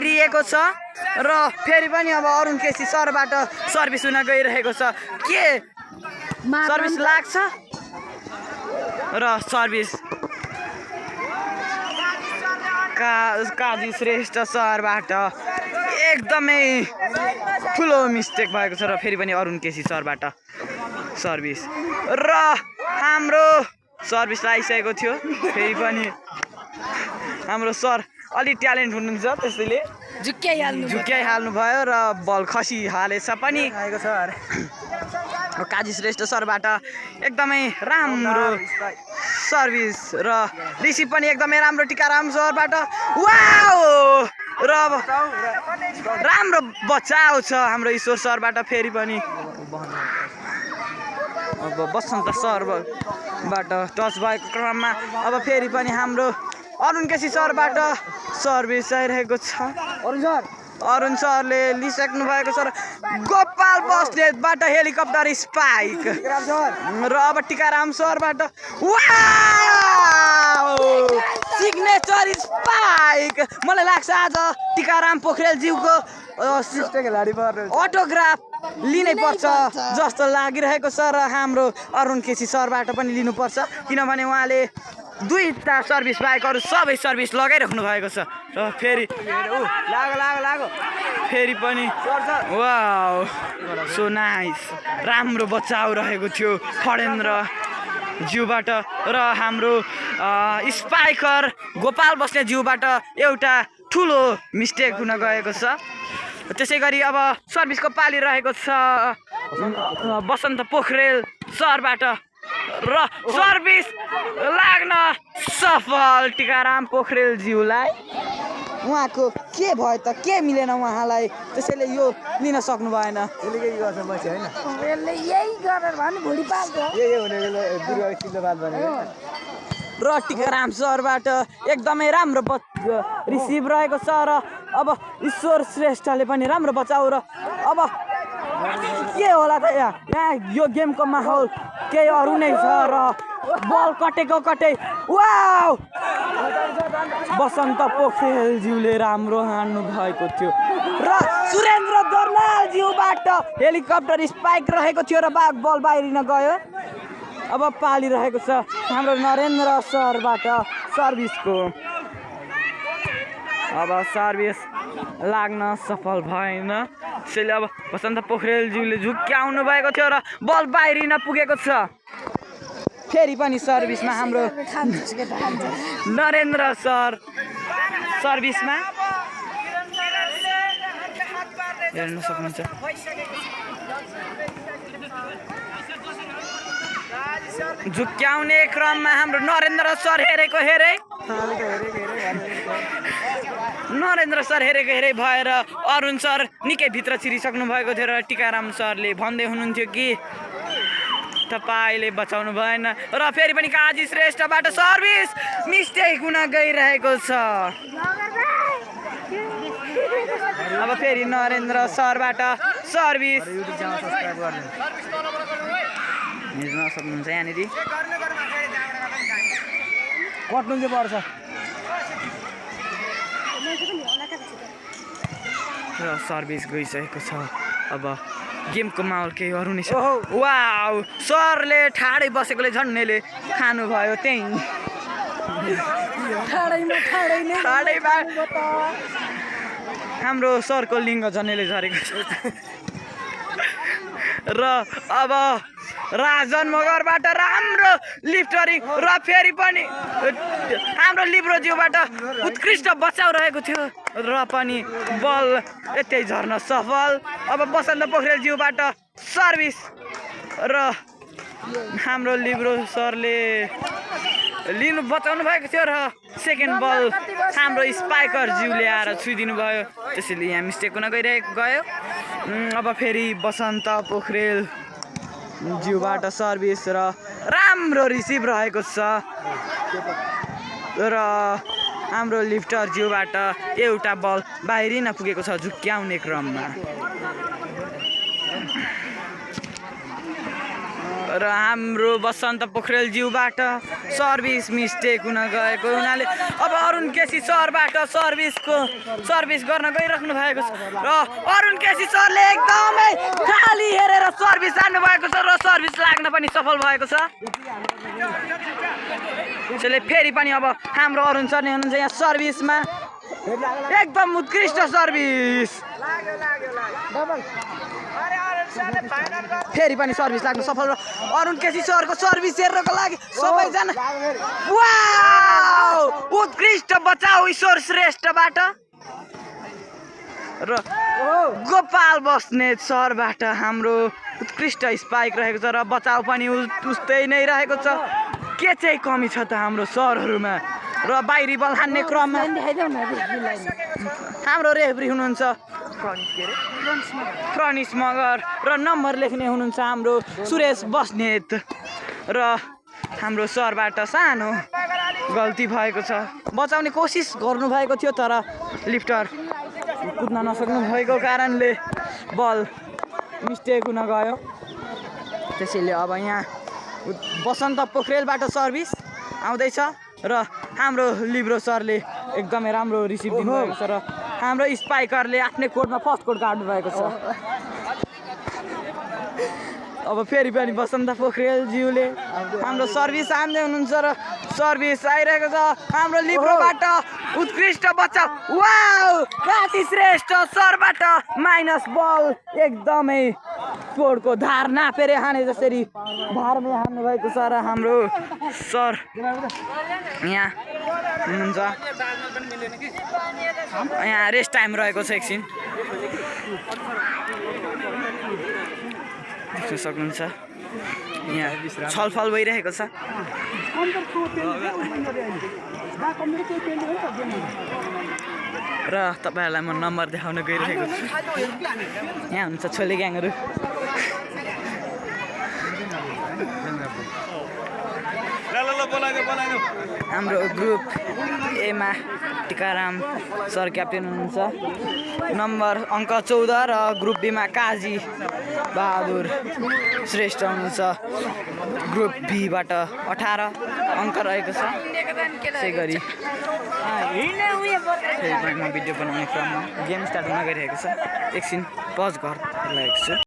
रिएको छ र फेरि पनि अब अरुण केसी सरबाट सर्भिस हुन गइरहेको छ के सर्भिस लाग्छ र सर्भिस काजी श्रेष्ठ सरबाट एकदमै ठुलो मिस्टेक भएको छ र फेरि पनि अरुण केसी सरबाट सर्भिस र हाम्रो सर्भिस लागिसकेको थियो फेरि पनि हाम्रो सर अलि ट्यालेन्ट हुनुहुन्छ त्यसैले झुक्क्याइहाल्नु भयो र बल खसिहालेछ पनि काजी श्रेष्ठ सरबाट एकदमै राम्रो सर्भिस र रिसिभ पनि एकदमै राम्रो टिकाराम सरबाट वाउ र राम्रो बचाउ छ हाम्रो ईश्वर सरबाट फेरि पनि अब बसन्त सरबाट टच भएको क्रममा अब फेरि पनि हाम्रो अरुण केसी सरबाट सर्भिस आइरहेको छ अरुण सरले लिइसक्नु भएको छ र गोपाल बस्नेतबाट हेलिकप्टर स्पाइक र अब टिकाराम सरबाट वाउ सिग्नेचर स्पाइक मलाई लाग्छ आज टिकाराम पोखरेल ज्यूको अटोग्राफ लिनै पर्छ जस्तो लागिरहेको छ र हाम्रो अरुण केसी सरबाट पनि लिनुपर्छ किनभने उहाँले दुईटा सर्भिस बाहेक अरू सबै सर्भिस लगाइराख्नु भएको छ र फेरि लाग्यो फेरि पनि वाउ सो नाइस राम्रो बचाउ रहेको थियो फडेन्द्र ज्यूबाट र हाम्रो स्पाइकर गोपाल बस्ने ज्यूबाट एउटा ठुलो मिस्टेक हुन गएको छ त्यसै गरी अब सर्भिसको पाली रहेको छ बसन्त पोखरेल सरबाट र सर्भिस लाग्न सफल टिकाराम पोखरेल ज्यूलाई उहाँको के भयो त के मिलेन उहाँलाई त्यसैले यो लिन सक्नु भएन र टिकाराम सरबाट एकदमै राम्रो रिसिभ रहेको छ र अब ईश्वर श्रेष्ठले पनि राम्रो बचाउ र अब के होला त यहाँ यो गेमको माहौल केही अरू नै छ र बल कटै वाउ बसन्त पोखरेलज्यूले राम्रो हान्नु भएको थियो र सुरेन्द्र दर्नालज्यूबाट हेलिकप्टर स्पाइक रहेको थियो र बल बाहिरिन गयो अब पाली रहेको छ हाम्रो नरेन्द्र सरबाट सर्भिसको अब सर्भिस लाग्न सफल भएन त्यसैले अब बसन्त पोखरेलज्यूले झुक्क्याउनु भएको थियो र बल बाहिरिन पुगेको छ फेरि पनि सर्भिसमा हाम्रो नरेन्द्र सर सर्भिसमा हेर्न सक्नुहुन्छ झुक्क्याउने क्रममा हाम्रो नरेन्द्र सर हेरेको हेरे भएर अरुण सर निकै भित्र छिरिसक्नु भएको थियो र टिकाराम सरले भन्दै हुनुहुन्थ्यो कि तपाईले बचाउनु भएन र फेरि पनि काजी श्रेष्ठबाट सर्भिस मिस्टेक हुन गइरहेको छ अब फेरि नरेन्द्र सरबाट सर्भिस हेर्न सक्नुहुन्छ यहाँनिर कट्नु चाहिँ पर्छ र सर्भिस गइसकेको छ अब गेमको माहौल केही अरू नै छ वाउ सरले ठाडै बसेकोले झन्नेले खानुभयो त्यही ठाडैमा हाम्रो सरको लिङ्ग झन्नेले झरेको छ र अब राजन मगरबाट राम्रो लिफ्टरिङ र फेरि पनि हाम्रो लिब्रोज्यूबाट उत्कृष्ट बचाउ रहेको थियो र पनि बल यतै झर्न सफल अब बसन्त पोखरेलज्यूबाट सर्भिस र हाम्रो लिब्रो सरले बचाउनु भएको थियो र सेकेन्ड बल हाम्रो स्पाइकर ज्यूले आएर छुइदिनु भयो त्यसैले यहाँ मिस्टेक हुन गयो अब फेरि बसन्त पोखरेल ज्यूबाट सर्भिस र राम्रो रिसिभ रहेको छ र हाम्रो लिफ्टर ज्यूबाट एउटा बल बाहिरिन पुगेको छ झुक्क्याउने क्रममा र हाम्रो बसन्त पोखरेलज्यूबाट सर्भिस मिस्टेक हुन गएको हुनाले अब अरुण केसी सरबाट सर्भिस गर्न गइराख्नु भएको छ र अरुण केसी सरले एकदमै खाली हेरेर सर्भिस हान्नु भएको छ र सर्भिस लाग्न पनि सफल भएको छ। त्यसले फेरि पनि अब हाम्रो अरुण सर नै हुनुहुन्छ यहाँ सर्भिसमा एकदम उत्कृष्ट सर्भिस फेरि पनि सर्भिस लाग्नु सफल र अरुण केसी सरको सर्भिस हेर्नको लागि सबैजना वाउ उत्कृष्ट बचाउ ईश्वर श्रेष्ठबाट र गोपाल बस्नेत सरबाट हाम्रो उत्कृष्ट स्पाइक रहेको छ र बचाउ पनि उस्तै नै रहेको छ। के चाहिँ कमी छ त हाम्रो सरहरूमा र बाहिरी बल हान्ने क्रममा हाम्रो रेफ्री हुनुहुन्छ प्रनिस मगर र नम्बर लेख्ने हुनुहुन्छ हाम्रो सुरेश बस्नेत र हाम्रो सरबाट सानो गल्ती भएको छ। बचाउने कोसिस गर्नुभएको थियो तर लिफ्टर कुद्न नसक्नु भएको कारणले बल मिस्टेक हुन गयो। त्यसैले अब यहाँ बसन्त पोखरेलबाट सर्भिस आउँदैछ र हाम्रो लिब्रो सरले एकदमै राम्रो रिसिभ दिनुभएको छ र हाम्रो स्पाइकरले आफ्नै कोर्टमा फर्स्ट कोर्ट काट्नु भएको छ। अब फेरि पनि बसन्त पोखरेलज्यूले हाम्रो सर्भिस हान्दै हुनुहुन्छ र सर्भिस आइरहेको छ हाम्रो लिब्रोबाट उत्कृष्ट बचाउ वाउ काटी श्रेष्ठ सरबाट माइनस बल एकदमै कोर्टको धार नापेर हाने जसरी धारले हान्नु भएको छ र हाम्रो सर यहाँ हुनुहुन्छ यहाँ रेस्ट टाइम रहेको छ एकछिन देख्न सक्नुहुन्छ यहाँ छलफल भइरहेको छ र तपाईँहरूलाई म नम्बर देखाउन गइरहेको छु। यहाँ हुन्छ छोले ग्याङहरू हाम्रो ग्रुप एमा टिकाराम सर क्याप्टेन हुनुहुन्छ नम्बर अङ्क 14 र ग्रुप बीमा काजी बहादुर श्रेष्ठ हुनुहुन्छ ग्रुप बीबाट 18 अङ्क रहेको छ। त्यसै गरी फेरि पनि म भिडियो बनाउने क्रममा गेम स्टार्ट हुन गइरहेको छ एकछिन पज गरेको छु।